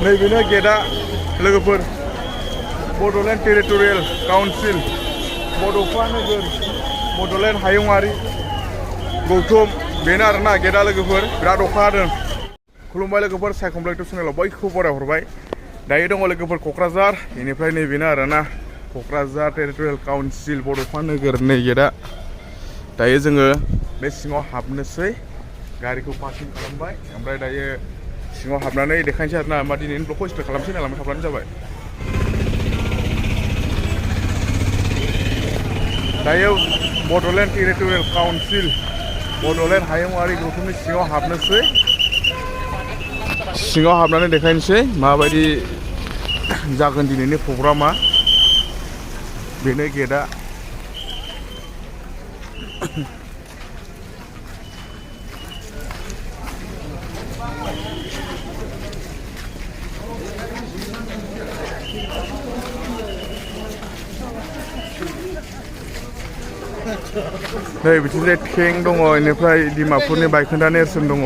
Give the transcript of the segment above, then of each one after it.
नैबेनो गेटआ लोगोफोर Bodoland territorial council बड'फा नोगोर बड'लेण्ड हायुङारि गौथुम बेनो आरोना गेटआ लोगोफोर बिराद अखा हादों खुलुमबाय लोगोफोर सायखंब्ला इउटुब चेनेलाव बयखौबो बरायहरबाय दायो दङ लोगोफोर क'क्राझार बेनिफ्राय नैबेनो आरोना क'क्राझार टेरिटरियेल काउन्सिल बड'फा नोगोर नै गेटआ दायो जोङो बे सिङाव हाबनोसै गारिखौ पार्किं खालामबाय ओमफ्राय दायो सिङाव हाबनानै देखायनोसै आरोना मा दिनैनि ब्लगखौ स्टार्ट खालामसै नालाय थाब्लानो जाबाय दायो बड'लेण्ड टेरिटरियेल काउन्सिल बड'लेण्ड हायुङारि गौथुमनि सिङाव हाबनोसै सिङाव हाबनानै देखायनोसै माबायदि जागोन दिनैनि प्रग्रामा बेनो गेटआ नै बिथिंजाय टेंक दङ बेनिफ्राय डिमापुरनि बायखोन्दा नेरसोन दङ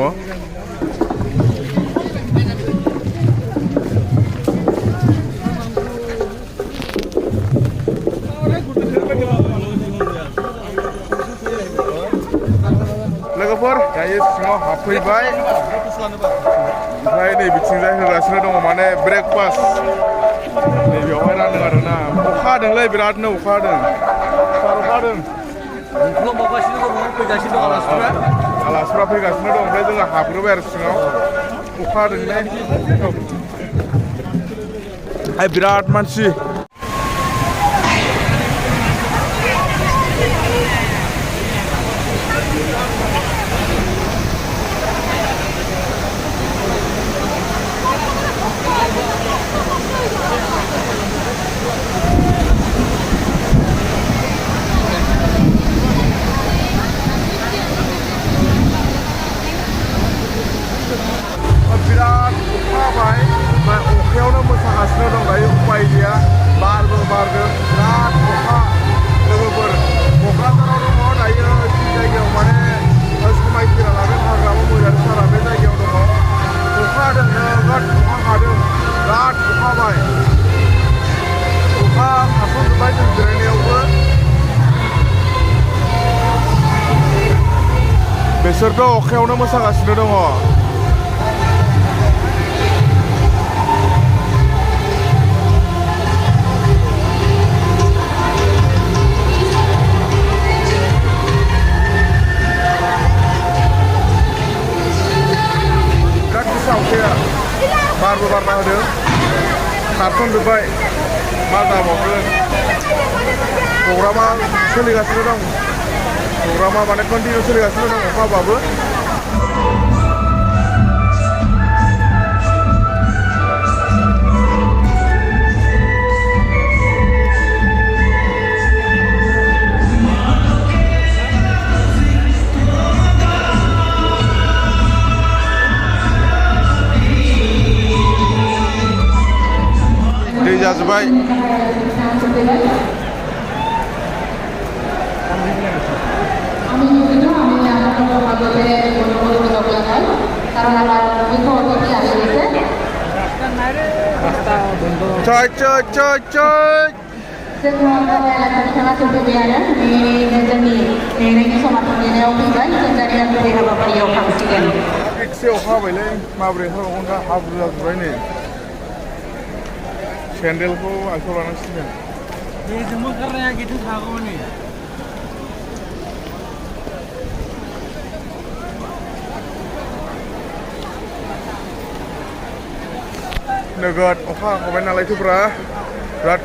लोगोफोर दायो सिङाव हाबफैबाय ओमफ्राय नै बिथिंजाय होगासिनो दङ माने ब्रेकफास्ट नै बेवहाय रानदों आरोना अखा हादोंलै बिरादनो अखा हादों अखा हादों आलासिफ्रा फैगासिनो दं ओमफ्राय जोङो हाबग्रोबाय आरो सिङाव अखा हादोंलै बिराद मानसि बिराद अखा हाबाय ओमफ्राय अखायावनो मोसागासिनो दं दायो उपाय गैया बारबो बारदों बिराद अखा लोगोफोर क'क्राझाराव दङ दायो जि जायगायाव माने समायखिरा लागोन हाग्रामा मैदान सारा बे जायगायाव दङ अखा हादों नोगोद अखा हादों बिराद अखा हाबाय अखा हास'जोब्बाय जों जिरायनायावबो बिसोरथ' अखायावनो मोसागासिनो दङ बारबो बारना होदों खारसनजोब्बाय मा जाबावगोन प्रग्रामा सोलिगासिनो दं प्रग्रामा माने कन्टिनिउ सोलिगासिनो दं अखा हाबाबो जाजोब्बाय coy जोङो नोंथाङा सफैबायानो जोंनि नेनायनि समा सफैनायाव फैबाय जों दानिया गुबै हाबाफारियाव थांसिगोन एसे अखा हाबायलै माबोरै हाबावगोन दा हाब्रु जाजोब्बाय नै सेन्देलखौ आखायाव लानांसिगोन बेजोंबो ओंखारनाया गेटजों थागौमोन नै नोगोद अखा हाबाय नालायथ'ब्रा बिराद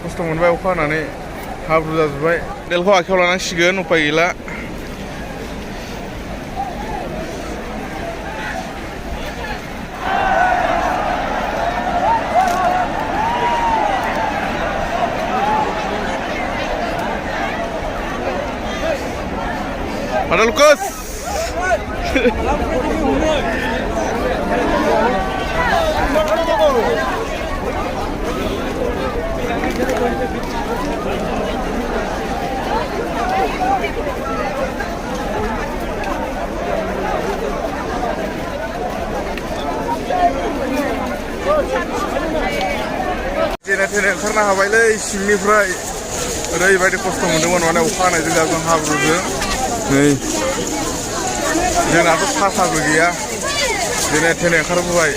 खस्थ' मोनबाय अखा हानानै हाब्रु जाजोब्बाय सेन्देलखौ आखायाव लानांसिगोन उपाय गैला Ada Lucas. जेने थेने ओंखारनो हाबायलै सिंनिफ्राय ओरैबायदि खस्थ' मोन्दोंमोन माने अखा हानायजों जाबजों हाब्रुजों नै जोंनाथ' साथाबो गैया जेने थेने ओंखारबोबाय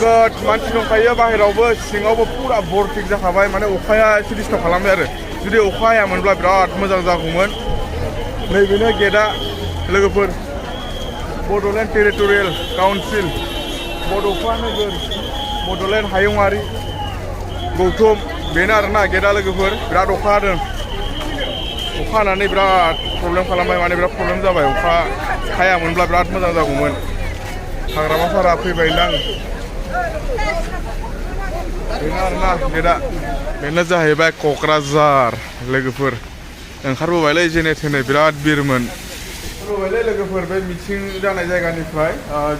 नोगोद मानसि दंखायो बाहेरावबो सिङावबो फुरा बरथिक जाखाबाय माने अखाया एसे डिस्टार्ब खालामबाय आरो जुदि अखा हायामोनब्ला बिराद मोजां जागौमोन नैबेनो गेटआ लोगोफोर बड'लेण्ड टेरिट'रियेल काउन्सिल बड'फा नोगोर बड'लेण्ड हायुङारि गौथुम बेनो आरोना गेटआ लोगोफोर बिराद अखा हादों अखा हानानै बिराद प्रब्लेम खालामबाय माने बिराद प्रब्लेम जाबाय अखा हायामोनब्ला बिराद मोजां जागौमोन हाग्रामाफोरा फैबायदां बेनो आरोना गेटआ बेनो जाहैबाय क'क्राझार लोगोफोर ओंखारबोबायलै जेने थेने बिराद बिरमोन ओंखारबोबायलै लोगोफोर बे मिथिं जानाय जायगानिफ्राय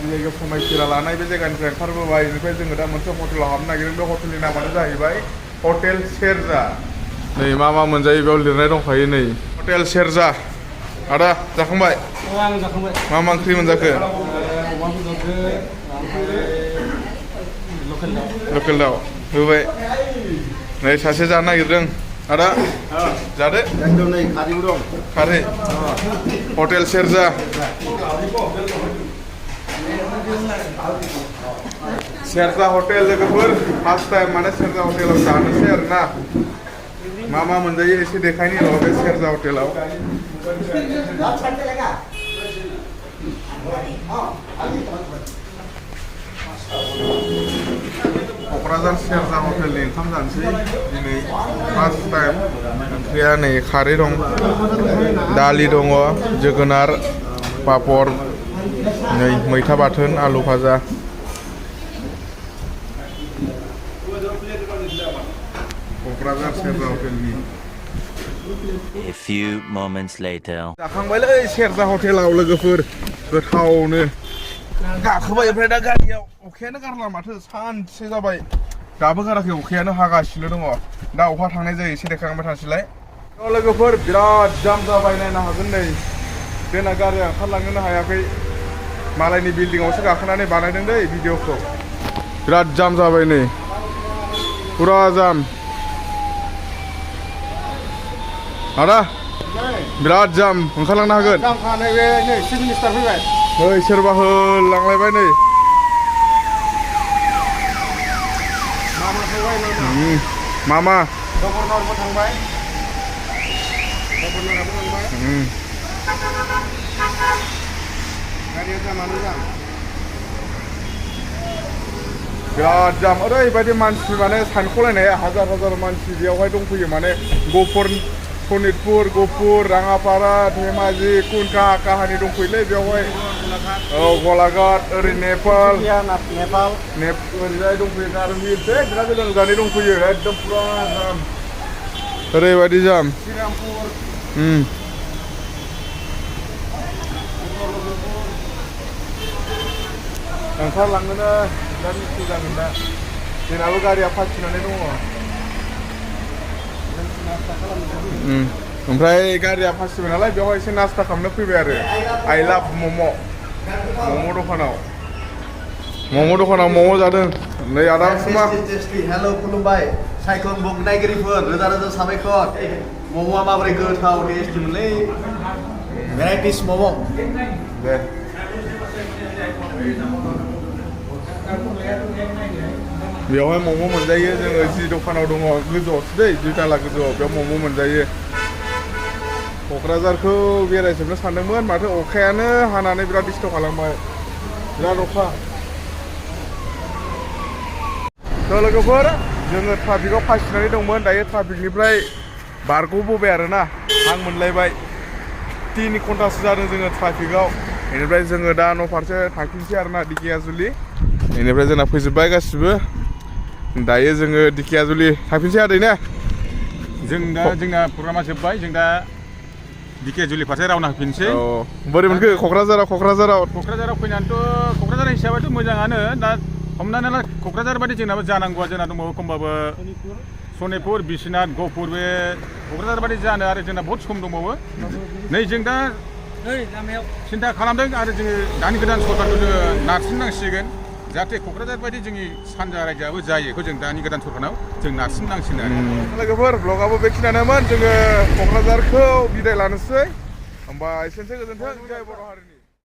जायगा समायखिरा लानाय बे जायगानिफ्राय ओंखारबोबाय बेनिफ्राय जोङो दा मोनसे हटेलाव हाबनो नागिरदों बे हटेलनि नामानो जाहैबाय हटेल सेरजा नै मा मोनजायो बेयाव लिरनाय दंखायो नै हटेल सेरजा आदा जाखांबाय आं जाखांबाय मा ओंख्रि मोनजाखो लकेल दाउ होबाय नै सासे जानो नागिरदों आदा जादो एकदम नै खारैबो दं खारै हटेल सेरजा सेरजा हटेल लोगोफोर फार्स्ट टाइम माने सेरजा हटेलाव जानोसै आरोना मा मोनजायो एसे देखायनि र' बे सेरजा हटेलाव क'क्राझार सेरजा हटेलनि ओंखाम जानोसै दिनै फार्स्ट टाइम ओंख्रिया नै खारै दं दालि दङ जोगोनार पापर नै मैथा बाथोन आलु भाजा क'क्राझार सेरजा हटेलनि A few moments later. जाखांबायलै सेरजा हटेलाव लोगोफोर गोथावनो गाखोबाय ओमफ्राय दा गारियाव अखायानो गारला माथो सानसे जाबाय दाबो गाराखै अखायानो हागासिनो दङ दा अखा थांनाय जायो एसे देखायलांबाय थानोसैलाय लोगोफोर बिराद जाम जाबाय नायनो हागोन नै जोंना गारिया ओंखारलांनोनो हायाखै मालायनि बिल्डिंआवसो गाखोनानै बानायदों दै भिडिअखौ बिराद जाम जाबाय नै फुरा जाम आदा बिराद जाम ओंखारलांनो हागोन नै चिफ मिनिस्टार फैबाय ओइ सोरबा होलांलायबाय नै मामा गभर्नरबो थांबाय गभर्नराबो थांबाय गारिया जामानो जाम बिराद जाम ओरैबायदि मानसि माने सानख'लायनाया हाजार मानसि बेयावहाय दंफैयो माने सनितपुर गहपुर राङापारा धेमाजि कुनका काहानि दंफैयोलै बेवहाय औ गलाघाट ओरै नेपाल ओरैजाय दंफैयो गारमिर बिराद गोजान दंफैयो एकदम फुरा जाम ओरैबायदि जाम ओंखारलांनोनो बिराद मिस्टेक जागोन दा जोंनाबो गारिया फासिनानै दङ ओमफ्राय गारिया फासिबाय नालाय बेवहाय एसे नास्ता खालामनो फैबाय आरो आइ लाभ मम' दखानाव मम' जादों नै आदा सुमा हेल' खुलुमबाय साइक्ल'न बुक नायगिरिफोर रोजा साबायखर मम'आ माबोरै गोथाव टेस्टि मोनलै भेराइटिस मम' दे बेवहाय मम' मोनजायो जोङो जि दखानाव दङ गोजौआवसो दै 2 ताला गोजौआव बेयाव मम' मोनजायो क'क्राझारखौ बेरायजोबनो सानदोंमोन माथो अखायानो हानानै बिराद डिस्टार्ब खालामबाय बिराद अखा थ' लोगोफोर जोङो ट्राफिकआव फासिनानै दंमोन दायो ट्राफिकनिफ्राय बारग'बोबाय आरोना हां मोनलायबाय 3 घन्टासो जादों जोङो ट्राफिकआव बेनिफ्राय जोङो दा न' फारसे थांफिनसै आरोना दिकियाजुलि बेनिफ्राय जोंना फैजोब्बाय गासिबो दायो जोङो दिकियाजुलि थांफिनसै आदै ने जोंना प्रग्रामा जोब्बाय जों दा दिकियाजुलि फारसे रावना होफिनसै बोरै मोनखो क'क्राझाराव फैनानैथ' क'क्राझार हिसाबैथ' मोजाङानो दा हमनानै ला क'क्राझार बायदि जोंनाबो जानांगौआ जोंना दंबावो एखमबाबो सनितपुर बिश्वनाथ गहपुर बे क'क्राझार बादि जानो आरो जोंना बहुद सम दंबावो नै जों दा नै लामायाव सिन्था खालामदों आरो जोङो दानि गोदान सरकारखौ जोङो नारसिननांसिगोन जाहाथे क'क्राझार बायदि जोंनि सानजा रायजोआबो जायो बेखौ जों दानि गोदान सरकारनाव जों नारसिननांसिगोन आरो लोगोफोर ब्लगाबो बेखिनियानोमोन जोङो क'क्राझारखौ बिदाय लानोसै होमबा एसेनोसै गोजोन्थों जय बर' हारिनि